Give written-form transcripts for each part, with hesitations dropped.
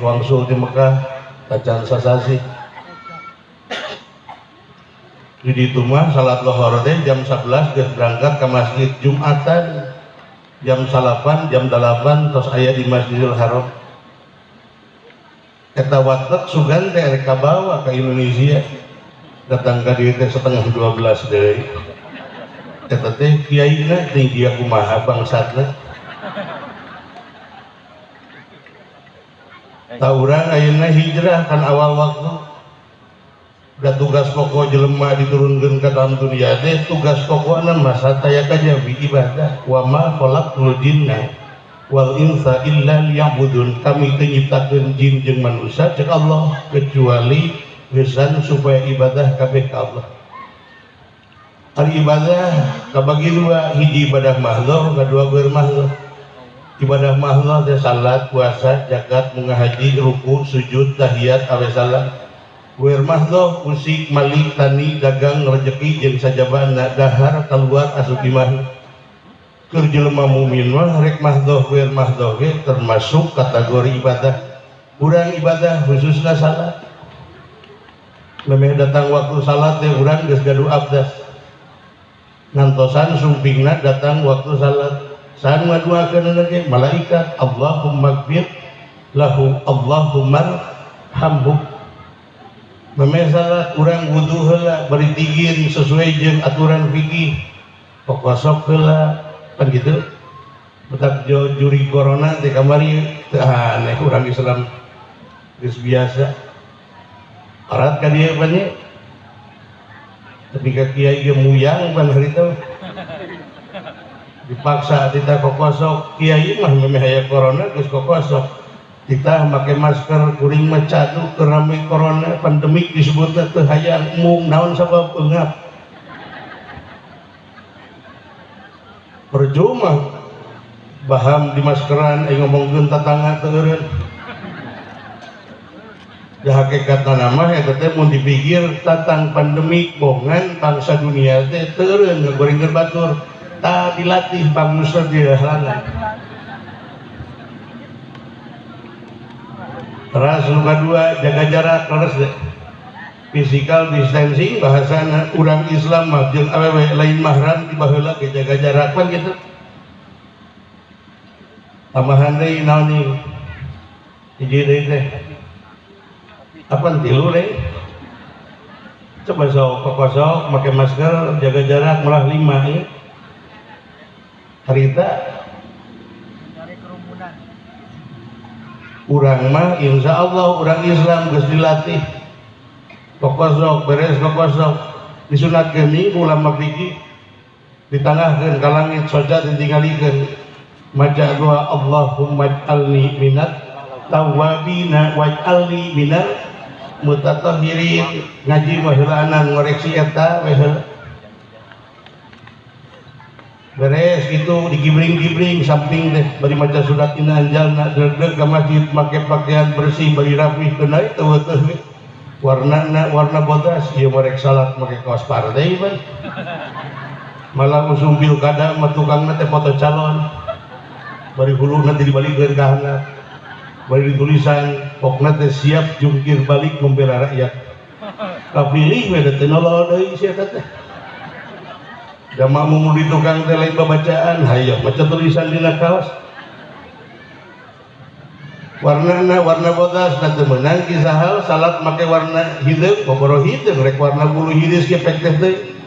Wangsul di Mekah tacan sasasi. Di ditu mah salat lohor teh jam 11 geus berangkat ke masjid Jumatan jam 9 jam 8 tos aya di Masjidil Haram. Eta watek sugan teh rek kabawa ka Indonesia. Datang ka dieu teh 11:30 deui. Eta teh kiaina teh dia kumaha bangsatna. Tah urang ayeuna hijrah kan awal waktu. Da tugas pokok jelema diturunkeun ka dalam dunia teh tugas pokokna masa taya kajabi ibadah wa ma khalaqtul jinna wal insa illa liya'budun. Kami teu nyiptakeun jin jeung manusia cek Allah kecuali geusan supaya ibadah kabeh ka Allah. Ari ibadah kabagi dua, hiji ibadah mahdhah, kadua geur mahdhah. Ibadah mahdhah teh salat, puasa, zakat, munggah haji, ruku, sujud, tahiyat, awe salam. Geur mahdhah usik, malik, tani, dagang, rejeki jeung sajabana dahar keluar asup imah. Keur jelema mukmin mah rek mahdhah geur mahdhah ge termasuk kategori ibadah. Urang ibadah khususna salat. Memeh datang waktu salat teh urang geus gaduh abdas. Ngantosan sumpingna datang waktu salat. Saha nu ngaduakeun ge malaikat Allahumma gfir lahu Allahumma arhamhu. Memeh salat urang wudu heula bari tigin sesuai jeung aturan fikih. Pokosok heula kan gitu. Betak juri corona teh kamari teu aneh urang Islam geus biasa. Arat ka dieu pan nya. Tapi ka kiai ge muyang pan harita. Dipaksa titah kokosok, kiai mah memeh aya corona geus kokosok. Titah make masker kuring mah cadu keur rame corona pandemik disebutna teu hayang mung naon sabab eungap. Percuma baham di maskeran aya ngomongkeun tatangga teu eureun. Da hakikatna mah eta teh mun dipikir tatang pandemik bongan bangsa dunia teh teu eureun ngagorengkeun batur. Tah dilatih bangsa di halangan. Terus nu kadua jaga jarak terus deh. Physical distancing bahasana urang Islam mah jeung awewe lain mahram di baheula ge jaga jarak pan gitu. Tambahan deui naon ieu? Hiji deui teh. Apaan tilu deui? Coba sok kokosok make masker jaga jarak malah 5 ya. Harita urang mah insya Allah urang Islam geus dilatih kokosok beres kokosok disunatkeun minggu ulama fikih ditangahkeun ka langit soja ditinggalikeun maca doa Allahumma ij'alni minat tawwabina waj'alni minal mutatahhirin. Ngaji mah heulaanan ngoreksi eta we heula. Beres gitu digibring-gibring samping deh bari maca surat inna anjalna deg-deg ka masjid make pakaian bersih bari rapih keunai teu teuh we. Warnana warna bodas ieu mah rek salat make kaos partai pan. Malah usum pilkada mah tukangna teh foto calon. Bari huluna teh dibalikeun ka handap. Bari ditulisan pokna teh siap jungkir balik membela rakyat. Kapilih we teh nolol deui sia teh. Da makmum di tukang teh lain babacaan, hayo maca tulisan dina kaos. Warnana warna bodas da teu meunang kisahal salat make warna hideung, boboro hideung rek warna bulu hideus ge pek teh deui.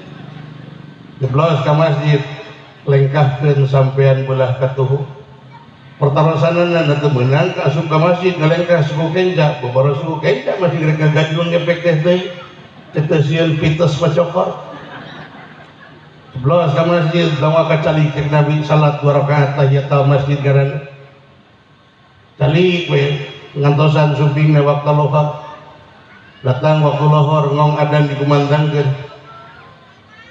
Jeblos ka masjid, lengkahkeun sampean belah katuhu. Pertarosanana teu meunang ka asup ka masjid ngalengkah suku kenca, boboro suku kenca masih rek ngagajlung ge pek teh deui. Teu sieun pites pacokor. Jeblos ka masjid, lawa ka calik cek Nabi salat 2 rakaat tahiyatul masjid ngaranna. Calik we ngantosan sumpingna waktu lohor. Datang waktu lohor ngong adan dikumandangkeun.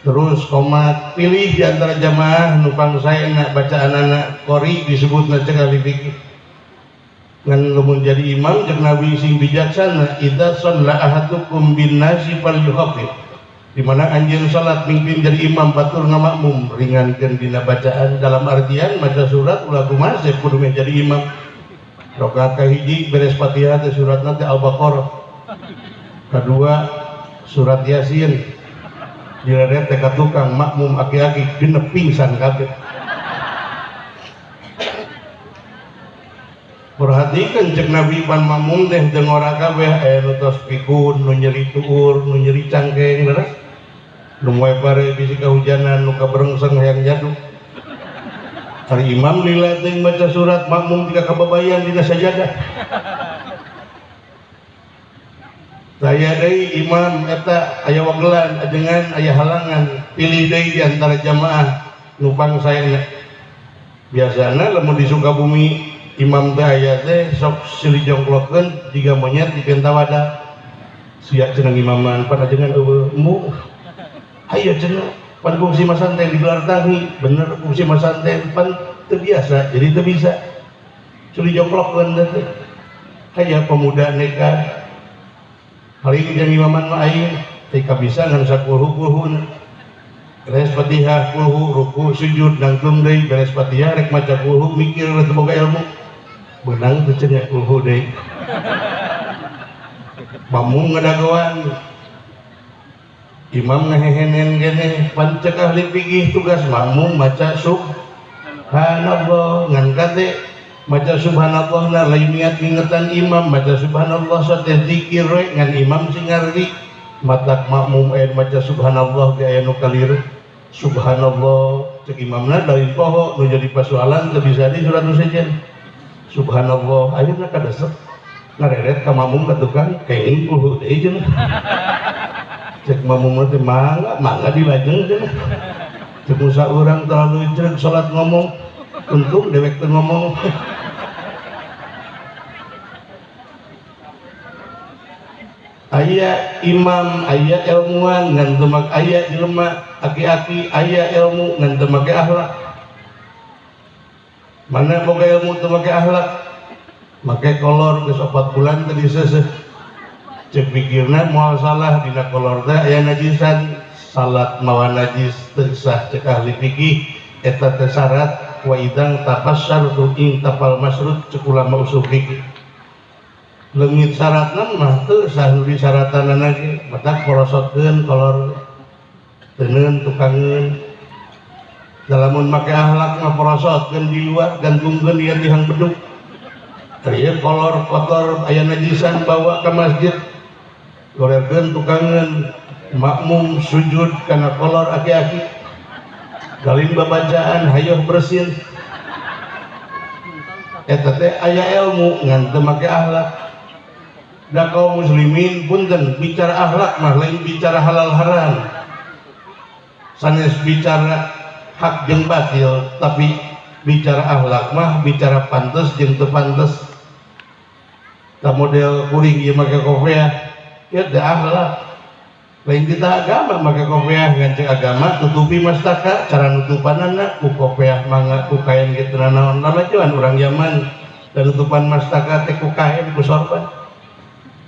Terus komat pilih di antara jamaah nu pangsaena bacaanana qori disebutna cek ahli fikih. Ngan lamun jadi imam cek Nabi sing bijaksana idza shalla ahadukum bin nasi falyukhaffif. Di mana anjeun salat mimpin jadi imam batur ngamakmum ringankeun dina bacaan dalam artian maca surat ulah kumaha kudu meh jadi imam. Rakaat kahiji beres Fatihah teh suratna teh Al-Baqarah. Kedua surat Yasin. Direret teh ka tukang makmum aki-aki genep pingsan kabeh. Perhatikan cek Nabi pan makmum teh teu ngora kabeh aya nu tos pikun, nu nyeri tuur, nu nyeri cangkeng leres. Nu moe pare bisi kahujanan, nu kaberengseng hayang jaduk. Ari imam lila teuing maca surat makmum jika kababayan dina sajadah. Saya deui imam eta aya wagelan ajengan aya halangan, pilih deui di antara jamaah nu pangsaena. Biasana lamun di Sukabumi imam teh aya teh sok silih jongklokeun jiga monyet dipenta wadah. Sia cenah imaman pan ajengan eueuh embung. Hayo cenah pan kungsi masanten digelar tanghi, bener kungsi masanten pan teu biasa jadi teu bisa. Silih jongklokeun teh. Aya pemuda nekat paling jeung imaman mah aing teu kabisa ngan sakulhu-kulhuna. Beres Fatihah kulhu ruku sujud nangtung deui beres Fatihah rek maca kulhu mikir teu boga ilmu. Beunang teu cenah kulhu deui. Makmum ngadagoan imam ngahehenen keneh pan cek ahli fikih tugas makmum maca subhanallah ngan kate maca subhanallah na lain niat ngingetan imam maca subhanallah sateh zikir we ngan imam sing ngarti matak makmum aya maca subhanallah ge aya nu kalir subhanallah cek imamna lain poho nu jadi pasualan teu bisa di surat nu sejen subhanallah ayeuna kadesek ngareret ka makmum ka tukang kenging kulhu deui cenah cek makmum teh mangga mangga dilajeng cenah cek musa urang terlalu cereg salat ngomong untung dewek teu ngomong. Aya imam, aya ilmuwan ngan teu make aya jelema aki-aki aya ilmu ngan teu make akhlak. Mana boga ilmu teu make akhlak? Make kolor geus 4 bulan teu diseuseuh. Cek pikirna moal salah dina kolor teh aya najisan, salat mawa najis teu sah cek ahli fikih eta teh syarat wa idzang tafassartu in tafal masrut cek ulama usul fikih. Leungit syaratna mah teu sah nu disaratanana ge matak porosotkeun kolor teuneun tukangeun. Lamun make akhlak mah porosotkeun di luar gantungkeun ieu tihang beduk. Ieu kolor kotor aya najisan bawa ka masjid golerkeun tukangeun makmum sujud kana kolor aki-aki galin babacaan hayoh bersin eta teh aya ilmu ngan teu make akhlak. Da kaum muslimin punten bicara akhlak mah lain bicara halal haram sanes bicara hak jeung batil tapi bicara akhlak mah bicara pantes jeung teu pantes. Ta model kuring ieu make kopiah ieu teh akhlak lain kita agama make kopiah ngan cek agama tutupi mastaka cara nutupanana ku kopiah mangga ku kain kitu nanaon lamajuan urang zaman dan nutupan mastaka teh ku kain ku sorban.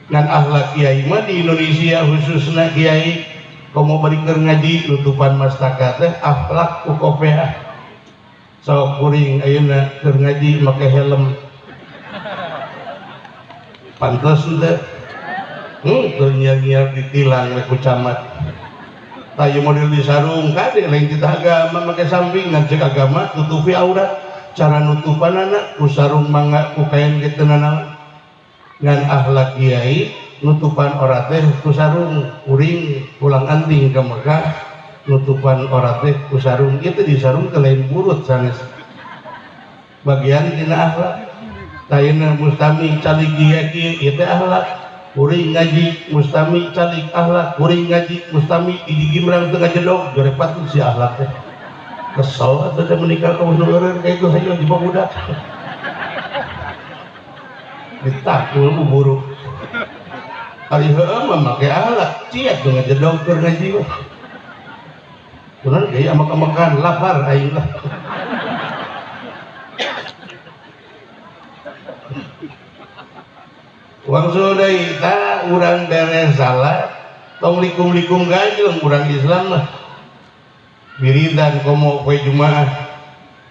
Ngan akhlak kiai mah di Indonesia khususna kiai komo bari keur ngaji nutupan mastaka teh akhlak ku kopiah. Sok kuring ayeuna keur ngaji make helm pantes teh teu nyiar-nyiar ditilang we ku camat. Tah ieu model di sarung kade lain titah agama make samping ngan cek agama tutupi aurat cara nutupanana ku sarung mangga ku kain kitu nanaon. Ngan akhlak kiai nutupan ora teh ku sarung kuring pulang anting ke Mekah nutupan ora teh ku sarung itu di sarung ke lain burut sanes bagian tina akhlak. Tayna mustami calik kiai ieu teh akhlak kuring ngaji mustami calik akhlak kuring ngaji mustami hiji gimrang teu ngajedog jore patut si akhlak teh kesel atuh teh menikah ka nu eureun ka itu hayo di budak ditakul ku buruk. Ari heueuh mah make akhlak ciat teu ngajedog keur ngaji mah. Kunaon gaya amak-amakan lapar aing lah. Wangsul deui tah urang beres salat tong likum-likum gajleng urang Islam mah. Wiridan komo poe Jumaah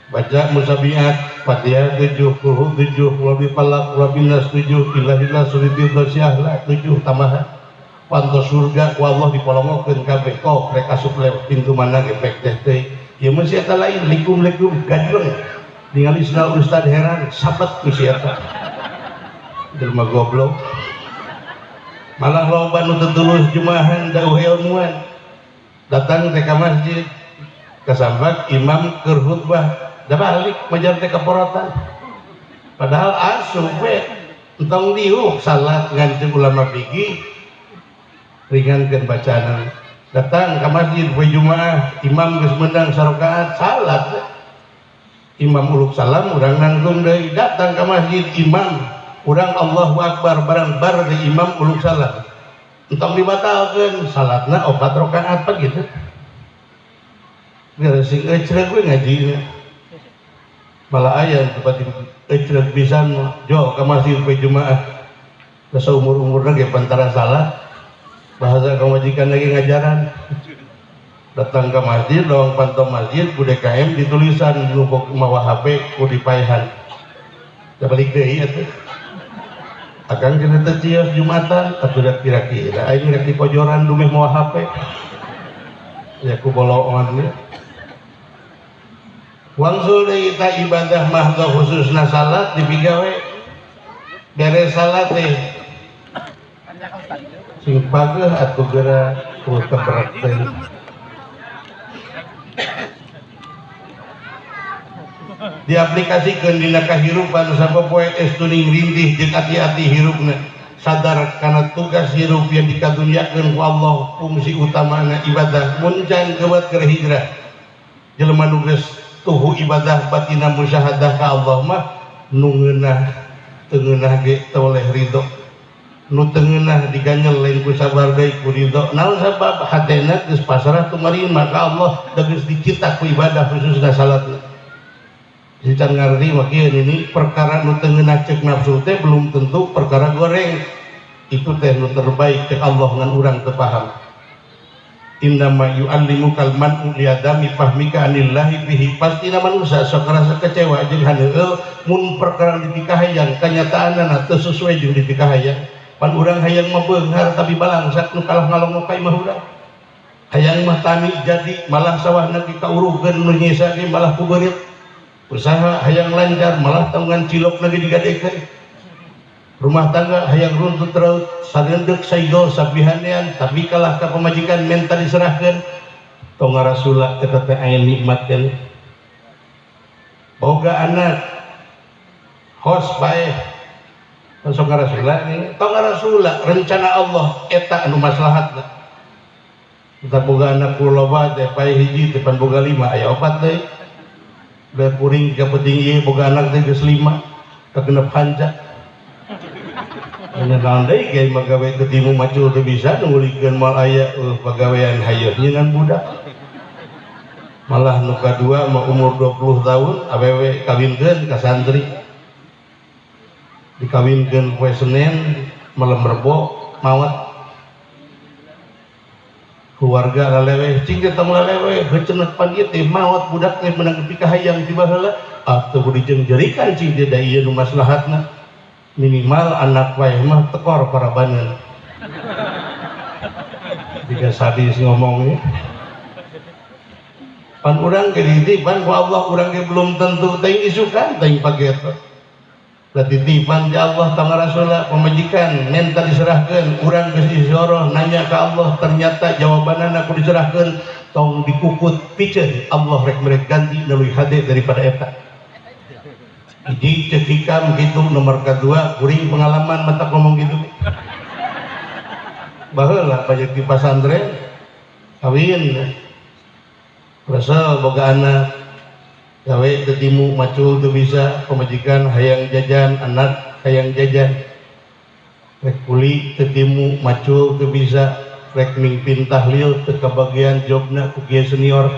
baca musabiat Fatihah 7, Qul 7, Qul Falaq, Qul Nas 7, Ilah Suritil Dosyahla 7 tambahan. Pantos surga ku Allah dipolongokeun kabeh kok rek asup lewat pintu mana gepek teh teh. Ieu mah si eta lain likum-likum gajreng. Ningali sendal ustad heran sabet ku si eta. Jelema goblok. Malah loba nu teu tulus jumahan dauh ilmuan. Datang teh ka masjid kasambak imam keur khutbah da balik majar teh ka porotan. Padahal asup we entong diuk salat ngan ulama fikih ringankeun bacaan. Datang ka masjid poe Jumaah imam geus meunang sarakaat salat imam uluk salam urang nangtung deui. Datang ka masjid imam urang Allahu Akbar barang bar di imam uluk salam entong dibatalkeun salatna 4 rakaat apa gitu. Geus sing ecreg we ngajina malah aya tempat ecreg pisan jo ka masjid poe Jumaah geus umur-umurna ge pantara salat bahasa kemajikan lagi ngajaran. Datang ke masjid lawang pantau masjid ku DKM ditulisan nu mawa HP ku dipaehan da balik deui atuh akang cenah teh cios Jumatan atuh da kira-kira aing rek dipojoran dumeh mawa HP ya ku boloon we. Wangsul deui ta ibadah mahdhah khususna salat dipigawe beres salat teh sing pageuh atuh geura ku tebrek teh. Diaplikasikeun dina kahirupan sapopoe estuning rintih jeung ati-ati hirupna sadar kana tugas hirup yang dikaduniakeun ku Allah fungsi utamana ibadah mun can keubat keur hijrah. Jelema nu geus tuhu ibadah batina musyahadah ka Allah mah nu ngeunah teu ngeunah ge teu oleh ridho. Nu teu ngeunah diganyel lain ku sabar deui ku ridho. Naon sabab hatena geus pasrah tumarima ka Allah da geus dicita ku ibadah khususna salatna. Can ngarti mah kieu ini perkara nu teu ngeunah ceuk nafsu teh belum tentu perkara goreng. Itu teh nu terbaik cek Allah ngan urang teu paham. Innama yu'allimukal man'u liadami fahmika anillahi bihi. Pastina manusia sok rasa kecewa jeung haneueul mun perkara dipikahayang kanyataanna teu sesuai jeung dipikahayang. Pan urang hayang mah beunghar tapi balangsak nu kalah ngalongok ka imah urang. Hayang mah tani jadi malah sawahna ge kauruhkeun nu nyisa ge malah ku beurit. Usaha hayang lancar malah tanggungan cilok lagi digadekeun. Rumah tangga hayang runtut raut sareundeuk saigol sabihanean tapi kalah ka pamajikan menta diserahkeun. Tong ngarasula eta teh aya nikmat kan. Boga anak hos bae tong ngarasula nih, tong ngarasula rencana Allah eta anu maslahatna. Kita boga anak ku loba teh pae hiji teh pan boga 5 aya 4 deui. Da kuring ka penting ieu boga anak teh geus 5 kagenep hanca. Nya naon deui ge magawe teu timu macul teu bisa nungulikeun moal aya pagawean hayoh nyeungan budak. Malah nu kadua mah umur 20 tahun awewe kawinkeun ka santri. Dikawinkeun poe Senin malam Rebo maot. Keluarga laleweh cing teh tong laleweh heuceuneuh pan ieu teh maot budak teh meunang dipikahayang ti baheula ah teu kudu dijengkerikan cing teh da ieu nu maslahatna minimal anak wae mah tekor parabaneun. Jika sadis ngomongnya pan urang ge dititipan ku Allah urang ge belum tentu teuing isukan teuing pageto. Da titipan di Allah tang rasula pamajikan menta diserahkeun urang geus isoroh nanya ka Allah ternyata jawabanana ku diserahkeun tong dikukut piceun Allah rek merek ganti leuwih hade daripada eta. Hiji ceuk hikam gitu nomor kedua kuring pengalaman mata ngomong gitu. Baheula banyak di pasantren kawin resel boga anak gawe teu timu macul teu bisa pamajikan hayang jajan anak hayang jajan rek kuli teu timu macul teu bisa rek mimpin tahlil teu kabagian jobna ku kieu senior.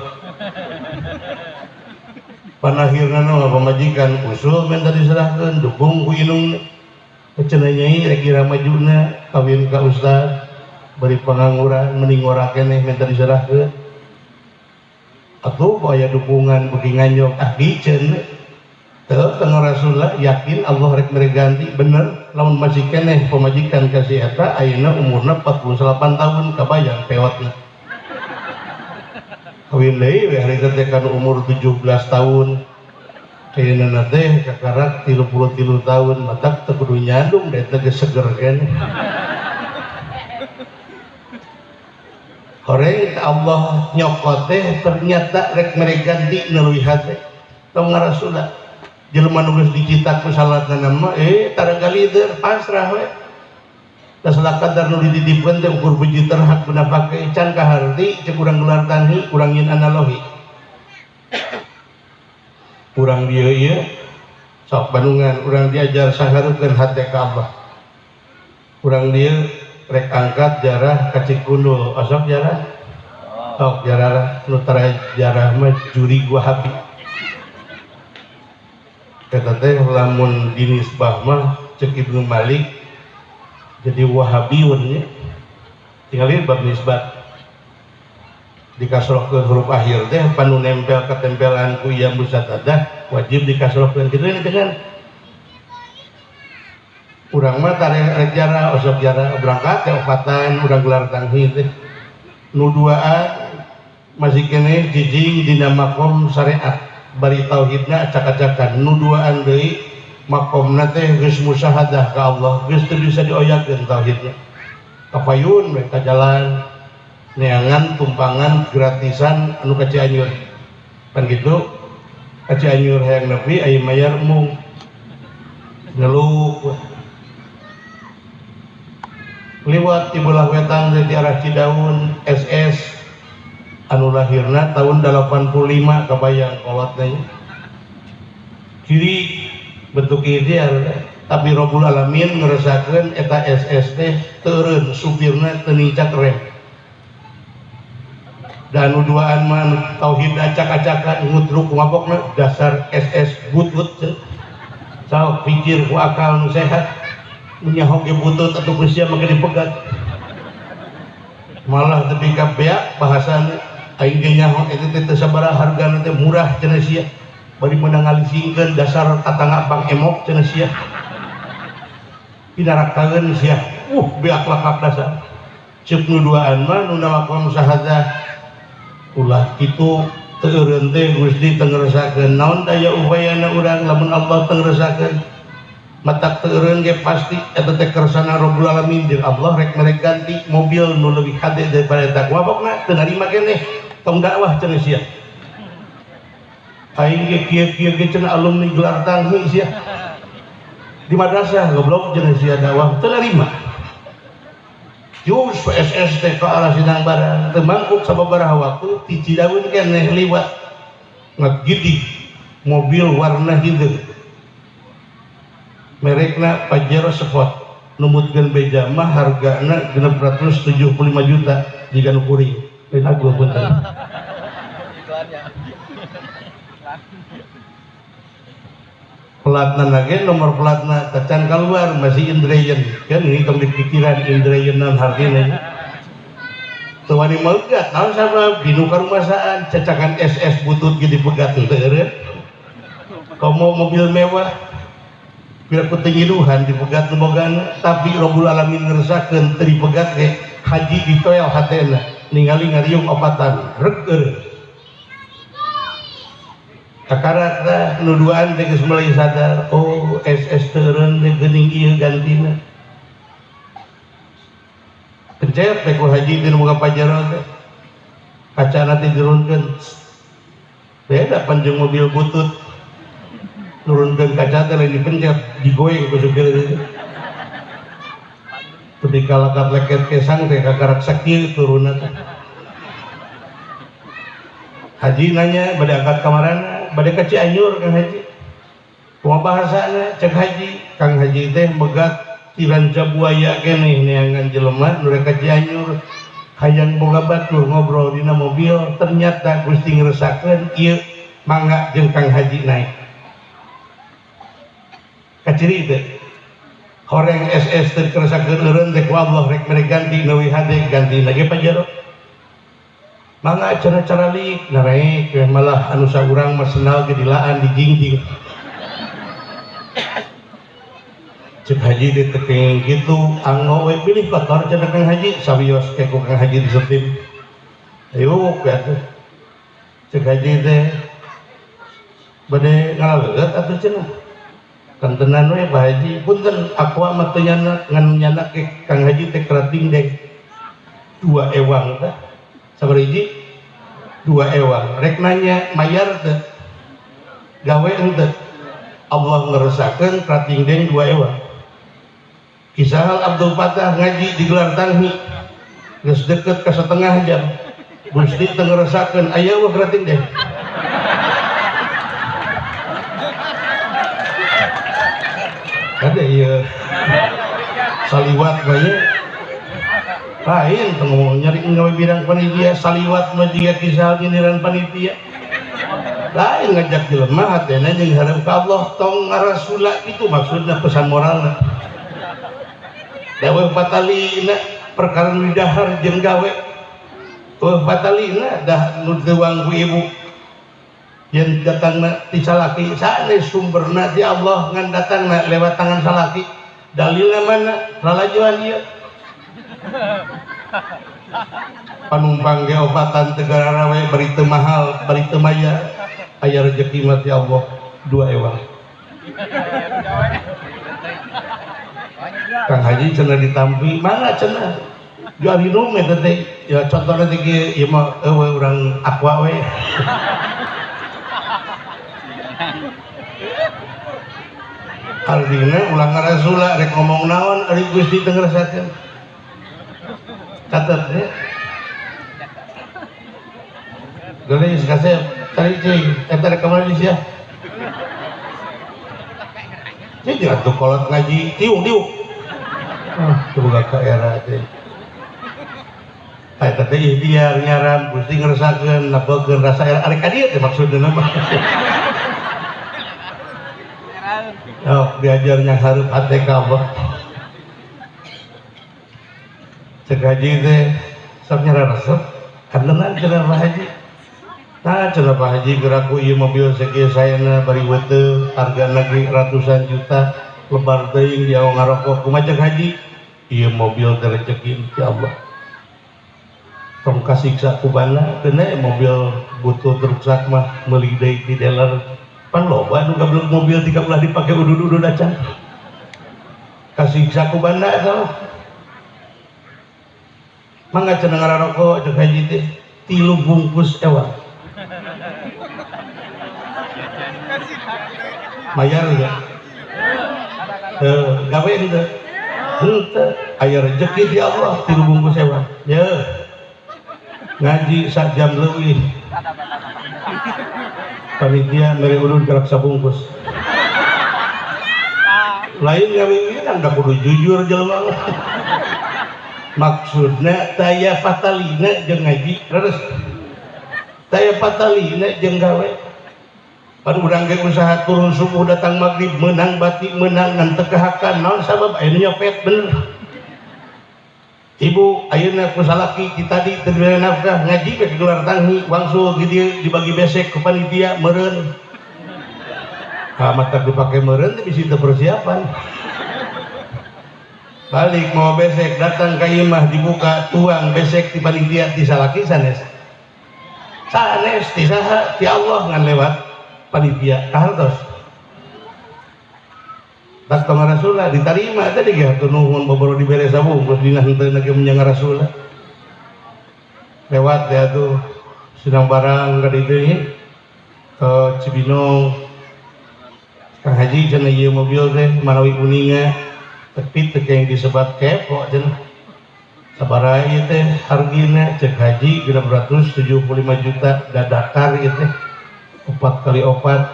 Pan akhirna mah pamajikan usul minta diserahkeun dukung ku indung cenah nyai rek kira majuna kawin ka ustad bari pengangguran mending ngora keneh minta diserahkeun. Atuh aya dukungan beuki nganyok ah diceun Teu teu Rasulullah yakin Allah rek mere ganti bener lamun masih keneh pamajikan ka si eta ayeuna umurna 48 tahun kabayang pewatna. Kawin deui we harita teh kana umur 17 tahun. Ayeuna teh kakarak 33 tahun matak teu kudu nyandung da eta geus seger keneh. Horeng Allah nyokot teh ternyata rek mere ganti nu leuwih hade. Tong ngarasula jelema nu geus dicita ku salatna mah tara galider pasrah we. Da salakadar nu dititipkeun teh ukur puji terhak guna pake can kaharti ceuk urang gelar tanhi urang nyin analogi. Urang dieu ieu sok Bandungan urang diajar sahareukeun hate ka Allah. Urang dieu rek angkat jarah ka Cikundul osok jarah sok jarah nu tara jarah mah juri gua habi eta teh lamun dinisbah mah ceuk Ibnu Malik jadi wahabiun nya tinggal bab nisbat dikasrohkeun huruf akhir teh panu nempel ketempelan ku ya musadadah wajib dikasrohkeun kitu ini dengan urang mah tarek rek jarah osok jarah berangkat teh opatan urang gelar tanghi teh nu duaan masih keneh jijing dina makom syariat bari tauhidna acak-acakan nu duaan deui makomna teh geus musyahadah ka Allah geus teu bisa dioyakeun tauhidna kapayun we ka jalan neangan tumpangan gratisan anu ka Cianjur pan kitu ka Cianjur hayang nepi aya mayar mung ngeluk liwat di belah wetan di arah Cidaun SS anu lahirna tahun 85 kabayang kolotna kiri bentuk ideal tapi Robbul Alamin ngeresakeun eta SS teh teureun supirna teu nincak rem dan anu duaan mah tauhid acak-acakan ngutruk mabokna dasar SS butut sok pikir ku akal nu sehat nyaho ge butut atuh ku sia make dipegat malah tepi ka beak bahasana aing ge nyaho eta teh teu sabaraha hargana teh murah cenah sia bari meunang ngalisingkeun dasar tatangga bang emok cenah sia pinarakaeun sia beak lakak dasar ceuk nu duaan mah nu makom sahadah ulah kitu teu eureun teh Gusti teu ngresakeun naon daya upayana urang lamun Allah teu ngresakeun matak teu eureun ge pasti eta teh kersana Rabbul Alamin jeung Allah rek mere ganti mobil nu leuwih hade daripada eta mabokna teu narima keneh tong dakwah cenah sia aing ge kieu-kieu ge cenah alumni gelar tanghi sia di madrasah goblok cenah sia dakwah teu narima jus SS teh ka arah Sidang Barang teu mangkuk sababaraha waktu ti Cidaun keneh liwat ngagidig mobil warna hideung merekna Pajero Sport numutkeun beja mah hargana 675 juta jiga nu kuring lain aguh punten pelatna ge nomor pelatna tacan keluar masih Indreyen kan ini tong dipikiran Indreyen naon hartina teu wani megat naon sabab dinu karumasaan cacakan SS butut ge dipegat teu eureun komo mobil mewah pira ku teu ngiduhan dipegat nu bogana tapi Rabbul Alamin ngeresakeun teu dipegat ge haji ditoel hatena ningali ngariung opatan rek eureun kakarak tah nu duaan teh geus mulai sadar oh SS teu eureun teh geuning ieu gantina pencet teh ku haji teh nu boga Pajero teh kacana teh dirunkeun beda panjang mobil butut nurunkeun kaca teh lain dipencet digoyeng ku supir teh tepi ka lakat leket kesang teh kakarak sakieu turunna teh haji nanya bade angkat kamarana bade ka Cianjur Kang Haji kumaha bahasana cek haji Kang Haji teh megat ti Ranca Buaya keneh neangan jelema nu rek ka Cianjur hayang boga batur ngobrol dina mobil ternyata Gusti ngresakeun ieu mangga jeung Kang Haji naik kaciri teh horeng SS teh keresakeun eureun teh ku Allah rek mere ganti leuwih hade ganti lagi Pajero mangga cara-cara lik narek malah anu saurang mah sendal ge dilaan dijingjing Cek haji di tekeng gitu anggo we pilih kotor cenah Kang Haji sawios ke ku Kang Haji disetim. Ayo atuh. Cek haji teh bade ngalaleut atuh cenah. Kantenan we Pak Haji punten aqua mah teu nyanak ngan nyanak ke Kang Haji teh kerating deng. 2 ewang tah. Sabaraha hiji? 2 ewang. Rek nanya mayar teu? Gawe henteu? Allah ngeresakeun kerating deng 2 ewang. Kisah Abdul Fatah ngaji di gelar tanghi geus deket ka setengah jam. Gusti teu ngeresakeun aya we kerating deng. Ada ieu saliwat bae. Lain teu ngomong nyari gawe bidang panitia saliwat mah jiga kisah nyindiran panitia. Lain ngajak jelema hatena jeung hareup ka Allah tong ngarasula itu maksudna pesan moralna. Dawuh fatalina perkara nu dahar jeung gawe. Eueuh fatalina dah nu teuang ku ibu. Yen datangna ti salaki sanes sumberna ti Allah ngan datangna lewat tangan salaki. Dalilna mana? Lalajoan ieu. Panumpang ge obatan teu gararawe bari teu mahal, bari teu maya. Aya rezeki mah ti Allah 2 ewang. Kang Haji cenah ditampi, mangga cenah. Jual minum eta teh. Ya contohna teh kieu ieu mah eueuh urang aqua we. Artinya ulah ngarasula rek ngomong naon ari Gusti teu ngerasakeun. Catet ya. Gelis kasep cari cing eta rek ka mana sia. Cing atuh kolot ngaji tiung-tiung. Ah, teu boga ka era teh. Eta teh ikhtiar nyaram Gusti ngerasakeun nabekeun rasa era arek ka dieu teh maksudna mah. Oh, diajarnya hareup hate ka Allah. Cek haji teh sok nyararesep kantenan cenah Pak Haji. Nah cenah Pak Haji geraku ieu mobil sakieu sayana bari weteu hargana ge ratusan juta lebar teuing dia ngarokok kumaha cek haji ieu mobil teh rezeki ti Allah. Tong kasiksa ku bana keuna mobil butuh ruksak mah meuli deui ti dealer. Pan loba nu gablek mobil tiga belah dipake udud-udud acan. Kasiksa ku bana eta mah. Mangga cenah ngararokok cek haji teh 3 bungkus ewang. Mayar ya? Teu gawe henteu? Henteu. Aya rezeki ti Allah 3 bungkus ewang. Ye. Ngaji sak jam leuwih. Panitia mere ulun gerak sabungkus. Lain gawe ieu kan da kudu jujur jelema. Maksudna taya fatalina jeung ngaji terus. Taya fatalina jeung gawe. Pan urang ge usaha turun subuh datang magrib meunang batik meunang ngan teu kahakan naon sabab aya nyopet bener. Ibu ayeuna ku salaki ti tadi teu dibere nafkah ngaji ke gelar tanghi wangsul di dieu dibagi besek ku panitia meureun. Ka mata dipake meureun teh bisi teu persiapan. Balik mau besek datang ka imah dibuka tuang besek ti panitia ti salaki sanes. Sanes ti saha ti Allah ngan lewat panitia kahartos. Tak tong ngarasula ditarima tadi ge hatur nuhun boboro dibere sabungkus dina henteu ge menyang ngarasula. Lewat ya tuh sedang barang ka ditu ke Cibinong. Kang Haji cenah ieu mobil teh manawi uninga tapi teu yang disebat kepo cenah. Sabaraha ieu teh hargina cek haji 675 juta dadakar ieu teh 4 kali 4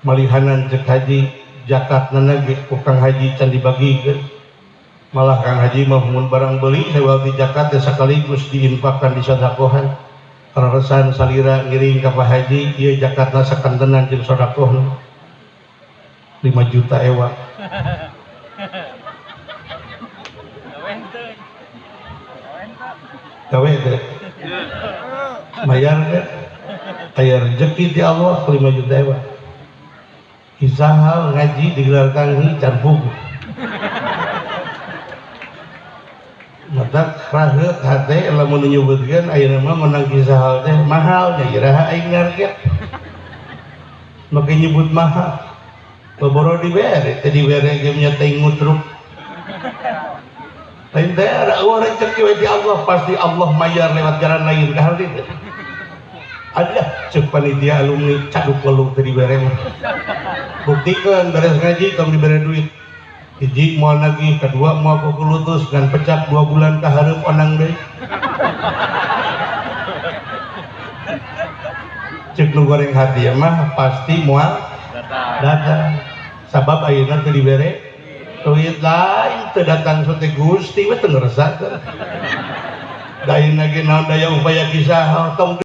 malihanan cek haji jakatna ge ku Kang Haji can dibagikeun. Malah Kang Haji mah mun barang beli sewa di zakat teh sakaligus diinfakkan disodakohan. Kaleresan salira ngiring ka Pak Haji ieu jakatna sakantenan jeung sodakohna 5 juta ewa. Gawe teh mayar teh aya rezeki ti Allah 5 juta ewa. Kisah ngaji digelar tanghi can puguh. Mata raheut hate lamun nyebutkeun ayeuna mah menang kisah teh mahal nya iraha aing ngarga. Make nyebut mahal. Boro dibere teh dibere ge nya teh ngutruk. Lain teh eueuh rezeki we ti Allah pasti Allah mayar lewat jalan lain ka hal ditu. Ada cek panitia alumni caduk peluk teh dibere mah. Buktikan beres ngaji tong dibere duit. Hiji moal nagih, kedua moal kukulutus ngan pecak 2 bulan ka hareup onang deui. Cek nu goreng hati mah pasti moal datang. Sabab ayeuna teu dibere duit lain teu datang sote Gusti we teu ngeresakeun. Da ayeuna ge naon daya upaya kisah tong